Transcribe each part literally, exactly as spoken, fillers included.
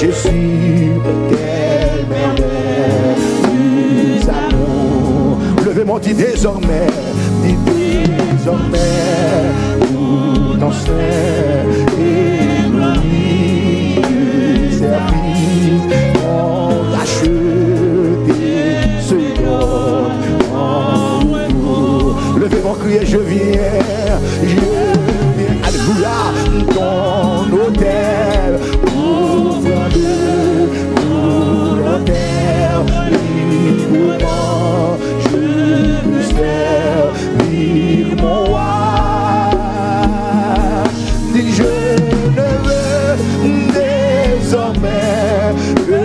Je suis tellement nous allons. Levez mon dit désormais, dit désormais, pour ton saint et mon service, mon racheté se donne en retour. Levez mon cri et je viens, je viens, alléluia, ton autel pour prendre volontaire, librement, je veux servir mon roi. Dis, je ne veux désormais que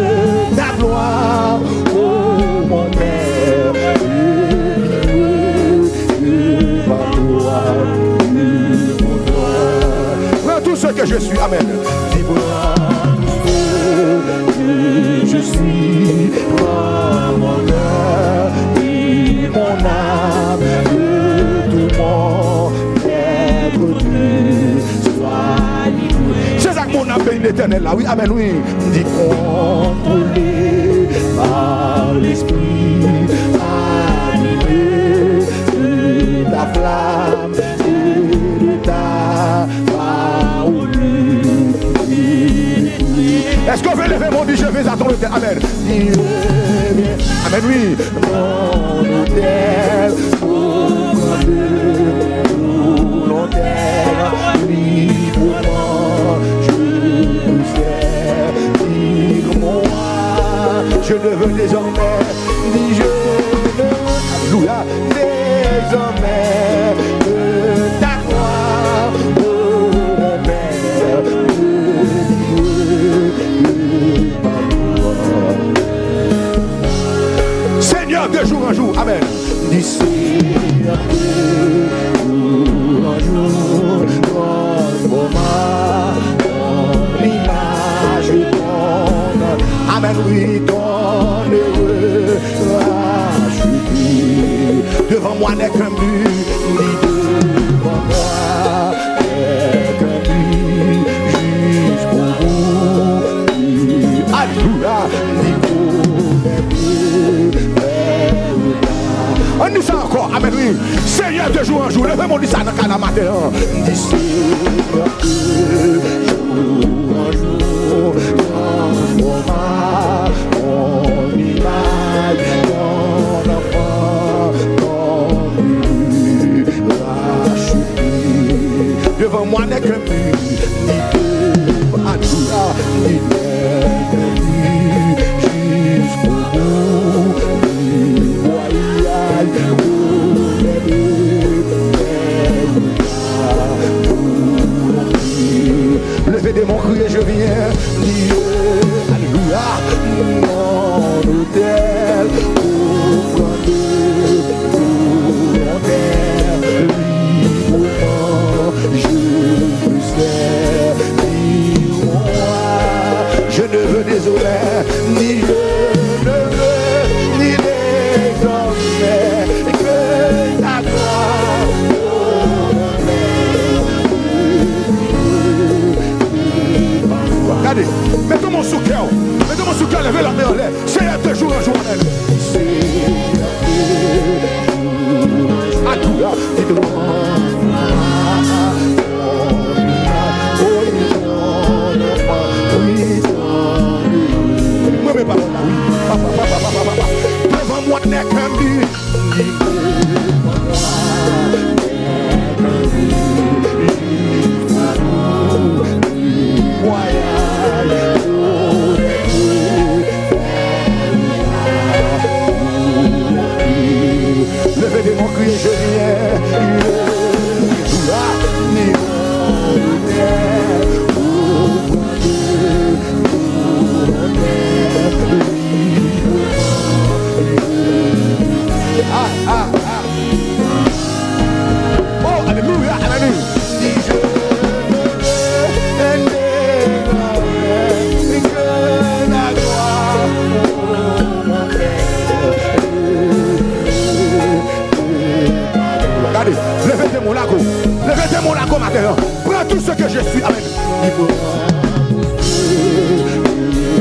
ta gloire, ô mon Père, et vivre de ma gloire, de mon gloire. Prends tout ce que je suis, amen. Dis, prends tout ce que je suis, prends mon cœur et mon âme, que tout mon être te soit livré. Se sa k moun ap beni Letènèl la, wi, amèn, wi. Di, contrôlé par l'Esprit, animé de ta flamme et de ta parole. Èske w vle leve men w, di, je viens à ton autel? Amèn. Di, je viens. Amèn, wi. Mon autel, offrande volontaire, librement, je veux servir mon roi. Je ne veux désormais, ni je ne veux, alléluia, désormais que ta gloire, ô mon Père, me livre de ma gloire. Seigneur, de jour en jour. Amen. Dis, Seigneur, de jour en jour, transforme ton image, ton, amen, oui, ton heureux racheté. Devant moi n'est qu'un mur, ni devant moi n'est qu'un mur, jusqu'au bout. Alléluia. Ann di sa ankò. Amèn, wi. Senyè, de jou an jou, leve men w, di sa nan kay la maten an. Di, Senyè, de jou an jou, transfòme mon imaj, ton anfan, ton eli racheté. Devant moi n'est qu'un mur, ni devant, alléluia, ni derrière, ni jusqu'au bout, ni voyage, leve de mon kriye, je viens, ni, alléluia, mon autel, offrande volontaire, librement, je veux servir mon roi. Je ne veux désormais, ni je ne veux, ni désormais, que ta gloire, ô mon Père. Gade, mete men w sou kè w, mete men w sou kè w, leve lame anlè. Senyè, de jou an jou, amèn. Senyè, de jou an jou, alléluia. Mwen, men pawòl la, wi. Papa, papa, papa, papa. Devant moi n'est qu'un mur. Leve de mon kriye, je viens. Ah, ah, ah. Oh, alléluia, alléluia. Gade, leve de men w la go. Leve de men w la go maten an. Prends tout ce que je suis. Amèn. Li pran tout ce que je suis.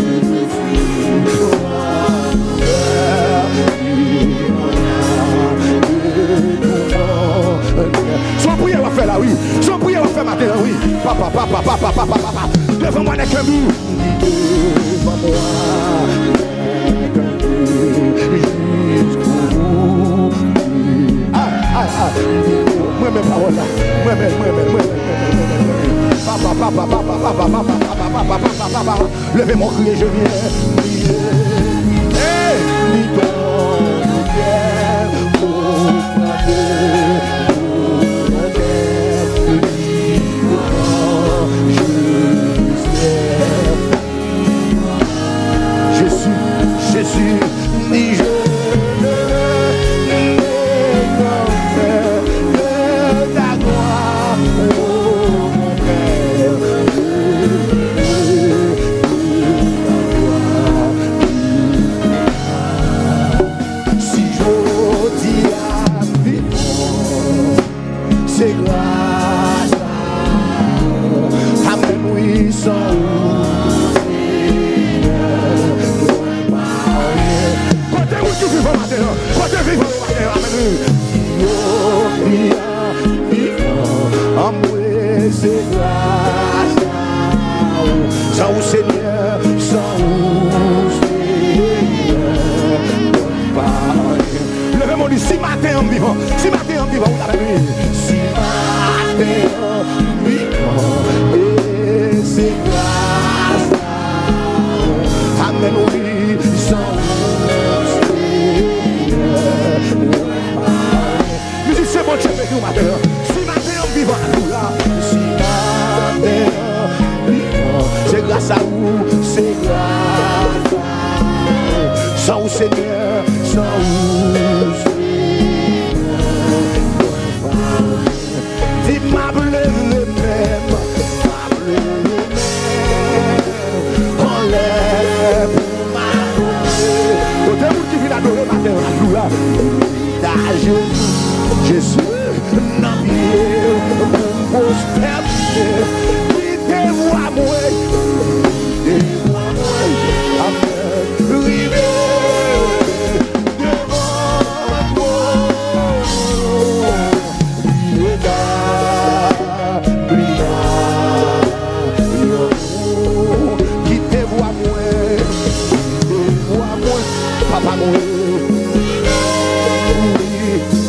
Papa, papa, papa, papa, papa, devan mwen nèg kanbi. Devan mwen nèg kanbi. Jiskobout. Ay, ay, ay. Mwen renmen pawòl la. Mwen renmen, mwen renmen, mwen renmen, mwen renmen, mwen renmen. Papa, papa, papa, papa, papa, papa, papa, papa, papa, papa. Leve men w, kriye, je viens prier. Hey, ni ton prière, oh, frapper, oh, mon cœur, vivant, je suis. Jésus, Jésus, ni je ne m'éloigne de ta gloire, oh, mon cœur. Si jodi a vivan, se gras a ou. Amèn, wi, san ou, Senyè, mwen pa anyen. Kote moun ki vivan maten an? Kote vivan yo maten an? Amèn, wi. Jodi a vivan, anmwe se gras a ou. San ou, Senyè, san ou, Senyè, mwen pa anyen. Leve men w, di, si maten an m vivan, si maten an m vivan, wi, amèn, wi. Si maten an m vivan, e se gras a ou. Amèn, wi, san ou, Senyè, mwen pa anyen. Mizisyen, Bondye beni w maten an. Si maten an m vivan, alelouya. Si maten an m vivan, se gras a ou, se gras a ou. San ou, Senyè, san ou, Senyè, mwen pa anyen. Di, m ap leve men m, m ap leve men m anlè pou m adore. Kote moun ki vin adore maten an? Alelouya. Ajenou, Jezi, nan pye w pou m pwostène. Kite vwa mwen, kite vwa mwen, amèn, rive devan twòn. Pli ba, pli ba, yon mou. Kite vwa mwen, kite vwa mwen, papa mwen. Wi,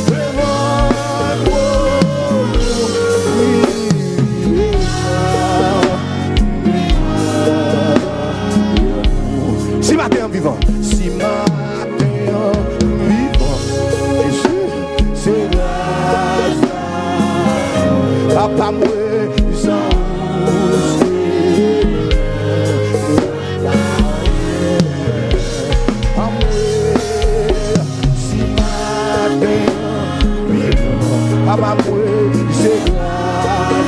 devan twòn. Wi, pli ba, pli ba, yon mou. Si maten an m vivan, si maten an m vivan, Jezi, se gras a ou. Papa mwen, san ou, Senyè, mwen pa anyen. Anmwe, si maten an m vivan, papa mwen, se gras a ou.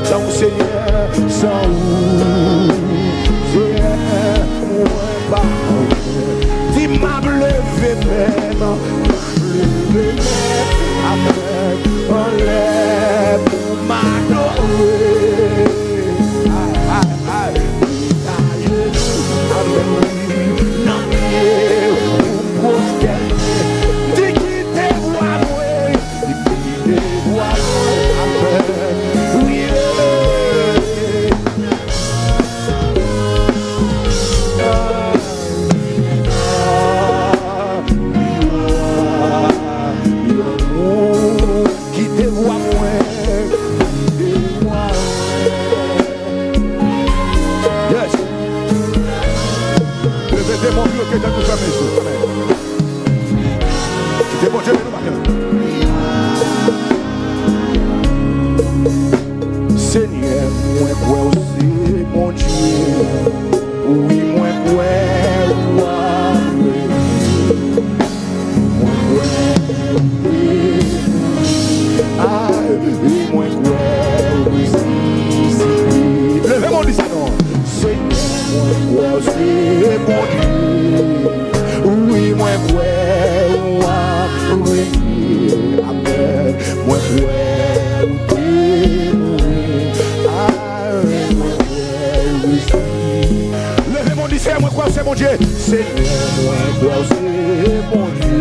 San ou, Senyè, san ou, Senyè, mwen pa anyen. Di, m ap leve men m, m ap leve men m, amèn, anlè pou m adore. Ay, ay, ay. Ajenou, amèn, wi, nan pye w pou m pwostène. Di, kite vwa mwen, kite vwa mwen, amèn, wi, kite vwa mwen, kite vwa mwen. Yes. Leve demon bloke tankou fèmen sou. Amèn. Kite Bondye beni w maten. Senyè, mwen kwè w se Bondye. Wi, mwen kwè w ap rete. Mwen kwè, wi, mwen kwè, wi, si, si, wi. Leve men w, di sa non. Senyè, mwen kwè w se Bondye. Wi, mwen kwè w ap rete. Amèn. Mwen kwè w te mouri. Ay, mwen kwè w resi. Leve men w, di, Senyè, mwen kwè w se Bondye. Senyè, mwen kwè w se Bondye.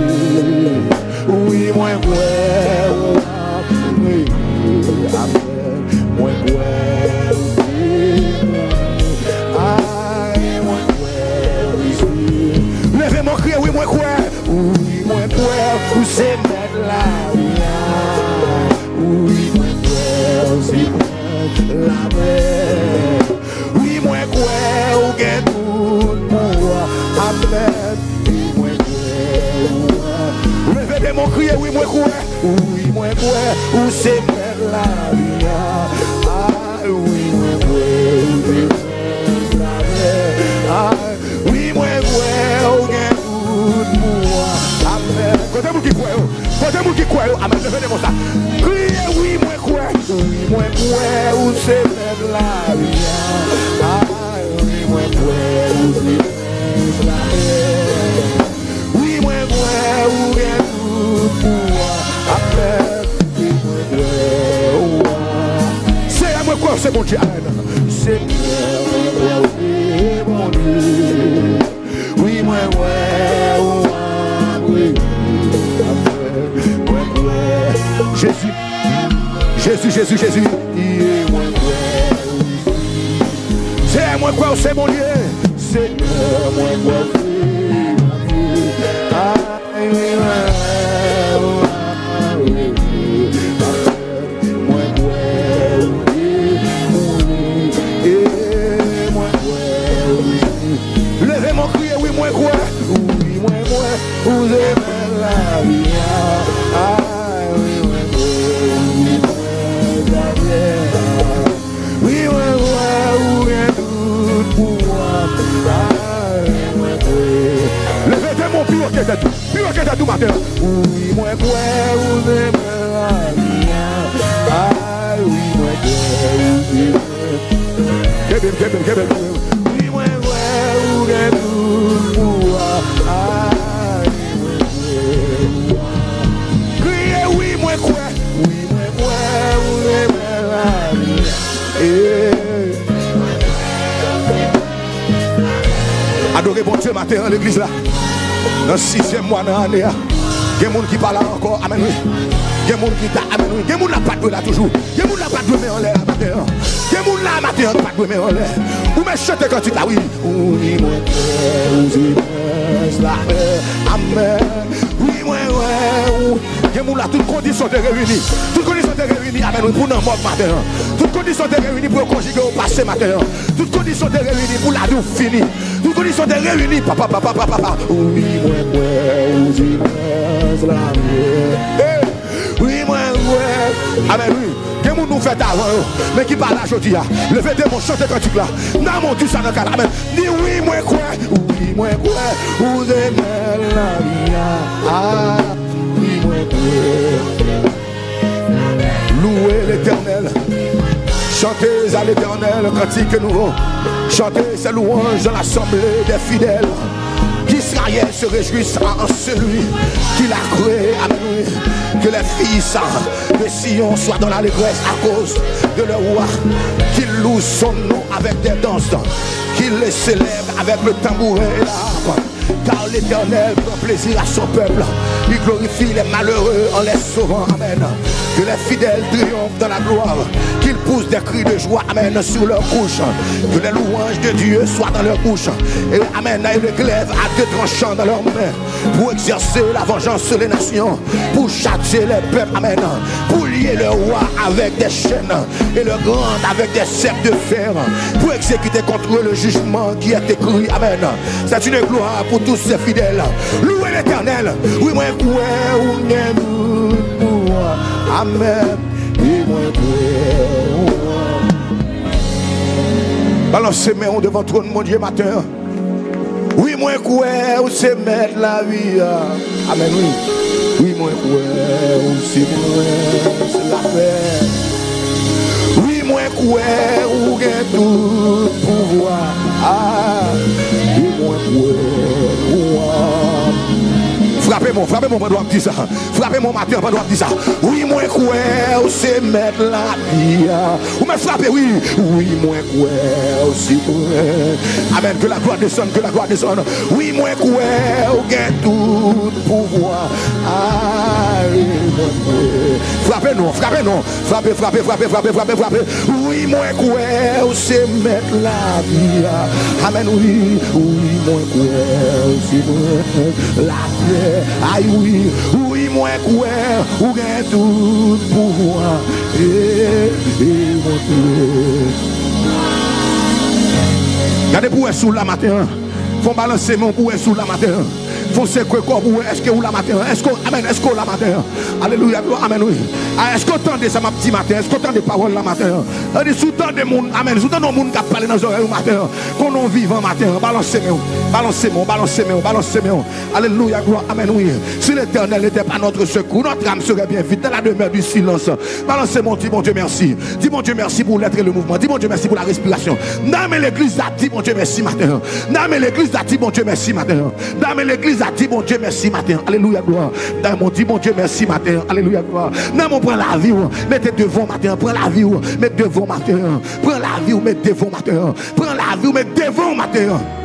Wi, mwen kwè w ap rete. Amèn. Mwen Ou se mèt lavi a. Wi, mwen kwè ou se mèt lapè. Wi, mwen kwè ou gen tout pouvwa. Amèn. Wi, mwen kwè ou a. Leve de men w, kriye, wi, mwen kwè. Wi, mwen kwè ou se mèt lavi a. A, wi, mwen kwè ou se mèt lapè. A, wi, mwen kwè ou gen tout pouvwa. Amèn. Kote moun ki kwè yo? Kote moun ki kwè yo? Amèn. Leve de men w sa. Kriye, wi, mwen kwè. Wi, mwen kwè ou se mèt lavi a. A, wi, mwen kwè ou se mèt lapè. Wi, mwen kwè ou gen tout pouvwa. Amèn. Wi, mwen kwè ou a. Seyè, mwen kwè ou se Bondye. Amèn. Senyè, mwen kwè ou se Bondye. Wi, mwen kwè ou a. Wi, amèn. Mwen kwè. Jezi. Jezi, Jezi, Jezi. Ye, mwen kwè ou. Seyè, mwen kwè ou se Bondye. Senyè, mwen kwè ou se Bondye. Ay, wi, mwen kwè ou. Mwen kwè ou. Mwen kwè ou. Leve men w, kriye, wi, mwen kwè. Wi, mwen kwè. Ou se mèt lavi a. Ay, wi, mwen kwè. Wi, mwen kwè. Wi, mwen kwè. Ou gen tout pouvwa. Ay, mwen kwè. Leve de men w pi wo ke tèt ou. Pi wo ke tèt ou maten an. Wi, mwen kwè. Ou se mèt lavi a. Ay, wi, mwen kwè. Ou se Kenbe m, kenbe m, kenbe m. Wi, mwen kwè ou gen tout pouvwa. Ay, mwen kwè ou. Kriye, wi, mwen kwè. Wi, mwen kwè ou renmen lavi. Eh. Adore Bondye maten an, legliz la. Nan sizyèm mwa nan ane a. Gen moun ki pa la ankò, amèn wi. Gen moun ki ta, amèn wi. Gen moun la pa dwe la toujou. Gen moun la pa dwe men anlè a maten an. Gen moun la maten an ki pa dwe men anlè. Ou mèt chante kantik la, wi. Ou di mwen kwè, ou di mwen lapè. Amèn. Wi, mwen wè ou. Gen moun la, tout kondisyon te reyini. Tout kondisyon te reyini, amèn, wi, pou nan mòg maten an. Tout kondisyon te reyini pou yo konjige yo pase maten an. Tout kondisyon te reyini pou lavi w fini. Tout kondisyon te reyini, papa, papa, papa, papa. Wi, mwen kwè, ou di mwen lapè. Hey! Wi, mwen kwè. Amèn, wi. Gen moun nou fèt avan yo, men ki pa la jodi a. Leve de men w, chante kantik la. Nan men w, di sa nan kay la. Amèn. Di, wi, mwen kwè. Wi, mwen kwè. Ou se mèt lavi a. Ah, wi, mwen kwè. Louez l'Éternel. Chantez à l'Éternel un cantique nouveau. Chantez ses louanges dans l'assemblée des fidèles. Qu'Israël se réjouisse en celui qu'il a créé. Amen, oui. Que les fils de Sion soient dans l'allégresse à cause de leur roi. Qu'ils louent son nom avec des danses. Qu'ils le célèbrent avec le tambourin et la harpe. Car l'Éternel prend plaisir à son peuple. Il glorifie les malheureux en les sauvant. Amen. Que les fidèles triomphent dans la gloire. Qu'ils poussent des cris de joie. Amen. Sur leur couche. Que les louanges de Dieu soient dans leur bouche. Et, amen. Et le glaive à deux tranchants dans leurs mains. Pour exercer la vengeance sur les nations. Pour châtier les peuples. Amen. Pour lier le roi avec des chaînes. Et le grand avec des ceps de fer. Pour exécuter contre eux le jugement qui est écrit. Amen. C'est une gloire pour tous ses fidèles. Louez l'Éternel. Wi, mwen kwè ou gen tout pouvwa. Amen. Wi, mwen kwè ou. Balanse men w devan twòn Bondye maten an. Wi, mwen kwè ou se mèt lavi a. Amen, wi. Wi, mwen kwè ou se prens lapè. Wi, mwen kwè ou gen tout pouvwa. Ah, wi, mwen kwè ou an. Frape men w, frape men w pandan w ap di sa. Frape men w maten an pandan w ap di sa. Wi, mwen kwè ou se mèt lavi a. Ou mèt frape, wi. Wi, mwen kwè ou se prens. Amen. Que la gloire descende, que la gloire descende. Wi, mwen kwè ou gen tout pouvwa. Ah, wi, mwen kwè. Frape Frape non, frape non. Frape, frape, frape, frape, frape, frape. Wi, mwen kwè ou se mèt lavi a. Amèn, wi. Wi, mwen kwè ou se mèt lapè. Ay, wi. Wi, mwen kwè ou gen tout pouvwa. E, e, mwen kwè. Gade pou wè si w la maten an. Fè w balanse men w pou wè si w la maten an. Fè w sekwe kò w pou wè èske w la maten an. Èske w, amèn, èske w la maten an? Alelouya, glwa, amèn, wi. A, èske w tande sa m ap di maten an? Èske w tande pawòl la maten an? Sa vle di, si w tande moun, amèn, si w tande yon moun k ap pale nan zòrèy ou maten an, konnen w vivan maten an, balanse men w, balanse men w, balanse men w, balanse men w. Alelouya, glwa, amèn, wi. Si l'Éternel n'était pas notre secours, notre âme serait bien vite dans la demeure du silence. Balanse men w, di Bondye mèsi. Di Bondye mèsi pou l'être et le mouvement. Di Bondye mèsi pou la respiration. Nan men legliz la, di Bondye mèsi maten an. Nan men legliz la, di Bondye mèsi maten an. Nan men legliz la, di Bondye mèsi maten an. Alelouya, glwa. Nan men, di Bondye mèsi maten an. Alelouya, glwa. Nan men, pran lavi w, mete devan w maten an. Pran lavi w, met devan w maten an. Pran lavi w, met devan w maten an. Pran lavi w, met devan w maten an.